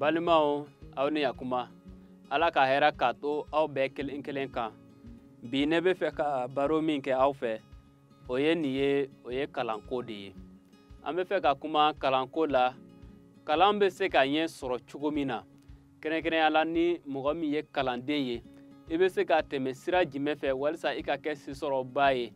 Balimaw, aw ni yakuma. Ala ka hɛrɛ k'a to aw bɛɛ kelen kelen kan. Bi ne bɛ fɛ ka baro min kɛ aw fɛ, o ye nin ye, o ye kalanko de ye. An bɛ fɛ ka kuma kalanko la, kalan bɛ se ka ɲɛ sɔrɔ cogo min na. Kɛrɛnkɛrɛnya la, ni mɔgɔ min ye kalanden ye, i bɛ se ka tɛmɛ sira jumɛn fɛ walisa i ka kɛ sesɔrɔba ye,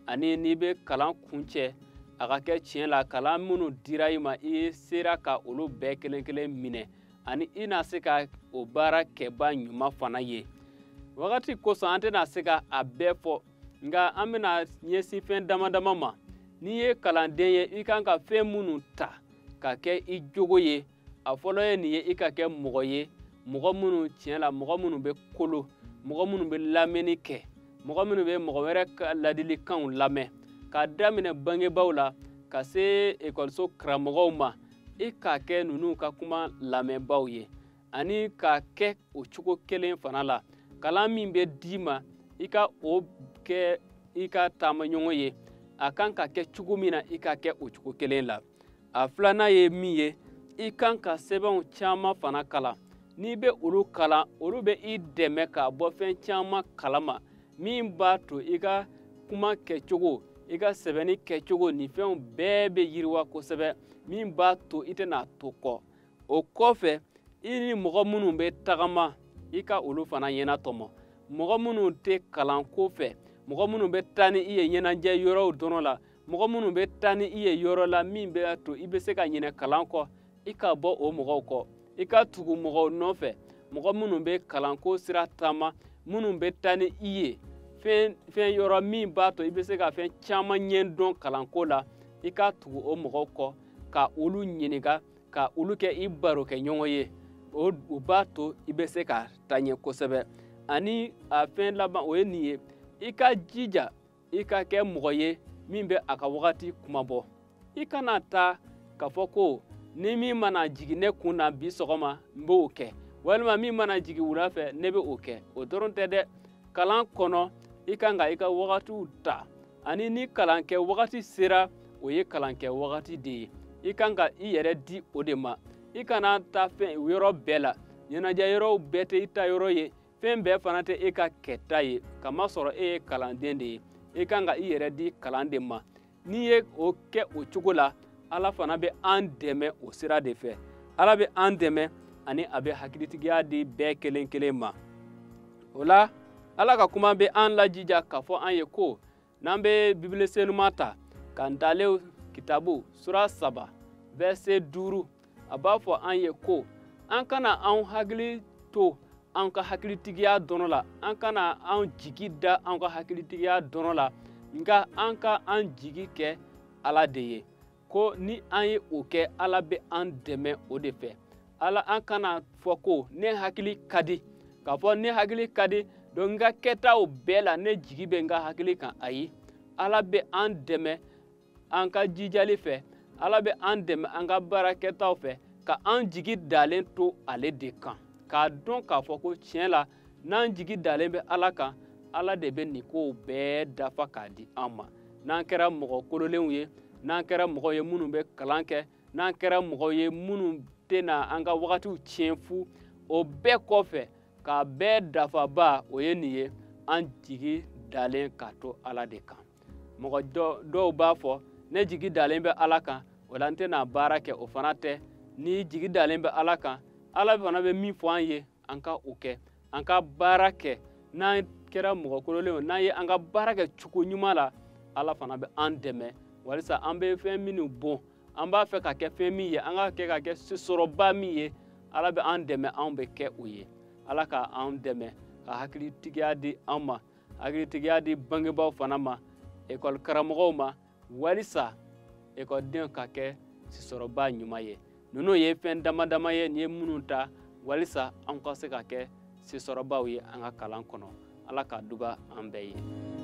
ani n'i bɛ kalan kuncɛ, a ka kɛ tiɲɛ la kalan minnu dira i ma, i sera ka olu bɛɛ kelen kelen minɛ, ani i na se ka o baara kɛba ɲuman fana ye. Wagati kosɔn, an tɛna se ka a bɛɛ fɔ, nka an bɛna ɲɛsin fɛn dama dama ma. N'i ye kalanden ye, i kan ka fɛn minnu ta ka kɛ i jogo ye, a fɔlɔ ye nin ye: i ka kɛ mɔgɔ ye, mɔgɔ minnu tiɲɛ la, mɔgɔ minnu bɛ kolo, mɔgɔ minnu bɛ lamɛnni kɛ, mɔgɔ minnu bɛ mɔgɔ wɛrɛ ka ladilikanw lamɛn, k'a daminɛ bangebaaw la ka se ekɔliso karamɔgɔw ma. I k'a kɛ ninnu ka kuma lamɛnbaaw ye, ani k'a kɛ o cogo kelen fana la, kalan min bɛ d'i ma, i ka o kɛ i ka taamaɲɔgɔn ye. A kan ka kɛ cogo min na, i ka kɛ o cogo kelen la. A filanan ye min ye, i kan ka sɛbɛnw caman fana kalan. N'i bɛ olu kalan, olu bɛ i dɛmɛ k'a bɔ fɛn caman kalama min b'a to i ka kuma kɛcogo, i ka sɛbɛnni kɛcogo, nin fɛnw bɛɛ bɛ yiriwa kosɛbɛ, min b'a to i tɛna to kɔ. O kɔfɛ, i ni mɔgɔ minnu bɛ tagama, i ka olu fana ɲɛnatɔmɔ. Mɔgɔ minnu tɛ kalanko fɛ, mɔgɔ minnu bɛ taa ni i ye ɲɛnajɛ yɔrɔw dɔrɔn la, mɔgɔ minnu bɛ taa ni i ye yɔrɔ la min bɛ to i bɛ se ka ɲinɛ kalan kɔ, i ka bɔ o mɔgɔw kɔ. I ka tugu mɔgɔw nɔfɛ, mɔgɔ minnu bɛ kalanko sira taama, minnu bɛ taa ni i ye fɛn fɛn yɔrɔ min b'a to i bɛ se ka fɛn caman ɲɛdɔn kalanko la. I ka tugu o mɔgɔw kɔ, ka olu ɲininka, ka olu kɛ i barokɛɲɔgɔn ye. O b'a to i bɛ se ka taa ɲɛ kosɛbɛ. Ani a fɛn laban, o ye nin ye: i ka jija i ka kɛ mɔgɔ ye min bɛ a ka wagati kumabɔ. I kana taa k'a fɔ ko ni min mana jigin ne kun na bi sɔgɔma, n b'o kɛ, walima min mana jigin wula fɛ, ne bɛ o kɛ. O dɔrɔn tɛ dɛ. Kalan kɔnɔ, i kan ka i ka wagatiw ta, ani ni kalankɛ wagati sera, o ye kalankɛ wagati de ye, i kan ka i yɛrɛ di o de ma. I kana taa fɛn yɔrɔ bɛɛ la. Ɲɛnajɛ yɔrɔw bɛɛ tɛ i ta yɔrɔ ye, fɛn bɛɛ fana tɛ e ka kɛta ye, kamasɔrɔ e ye kalanden de ye. I kan ka i yɛrɛ di kalan de ma. N'i ye o kɛ o cogo la, Ala fana bɛ an dɛmɛ o sira de fɛ. Ala bɛ an dɛmɛ, ani a bɛ hakilitigiya di bɛɛ kelen kelen ma. O la, Ala ka kuma bɛ an lajija k'a fɔ an ye ko n'an bɛ Bibile senuma ta ka Ntalen kitabu sura 3, verset 5, a b'a fɔ an ye ko an kana an hakili to an ka hakilitigiya dɔrɔn la, an kana an jigi da an ka hakilitigiya dɔrɔn la, nka an ka an jigi kɛ Ala de ye, ko ni an ye o kɛ, Ala bɛ an dɛmɛ o de fɛ. Ala, an kana fɔ ko ne hakili ka di, k'a fɔ ne hakili ka di, donc n ka kɛtaw bɛɛ la, ne jigi bɛ n ka hakili kan. Ayi, Ala bɛ an dɛmɛ an ka jijali fɛ. Ala bɛ an dɛmɛ an ka baara kɛtaw fɛ, ka an jigi dalen to ale de kan, k'a dɔn k'a fɔ ko tiɲɛ la, n'an jigi dalen bɛ Ala kan, Ala de bɛ nin kow bɛɛ dafa k'a di an ma. N'an kɛra mɔgɔ kololenw ye, n'an kɛra mɔgɔ ye minnu bɛ kalan kɛ, n'an kɛra mɔgɔ ye minnu tɛna an ka wagatiw tiɲɛ fu, o bɛɛ kɔfɛ, k'a bɛɛ dafaba, o ye nin ye: an jigi dalen ka to Ala de kan. Mɔgɔ dɔw b'a fɔ ne jigi dalen bɛ Ala kan, o la n tɛna baara kɛ. O fana tɛ. Ni jigi dalen bɛ Ala kan, Ala fana bɛ min fɔ an ye, an ka o kɛ, an ka baara kɛ. N'an kɛra mɔgɔ kololen ye, n'an ye an ka baara kɛ cogo ɲuman la, Ala fana bɛ an dɛmɛ walisa an bɛ fɛn minnu bon, an b'a fɛ ka kɛ fɛn min ye, an ka kɛ ka kɛ sesɔrɔba min ye, Ala bɛ an dɛmɛ, anw bɛ kɛ o ye. Ala ka an dɛmɛ ka hakilitigiya di an ma, hakilitigiya di bangebaaw fana ma, ekɔli karamɔgɔw ma, walisa ekɔlidenw ka kɛ sisɔrɔba ɲuman ye. Ninnu ye fɛn dama dama ye nin ye minnu ta walisa an ka se ka kɛ sesɔrɔbaw ye an ka kalan kɔnɔ. Ala ka duba an bɛɛ ye.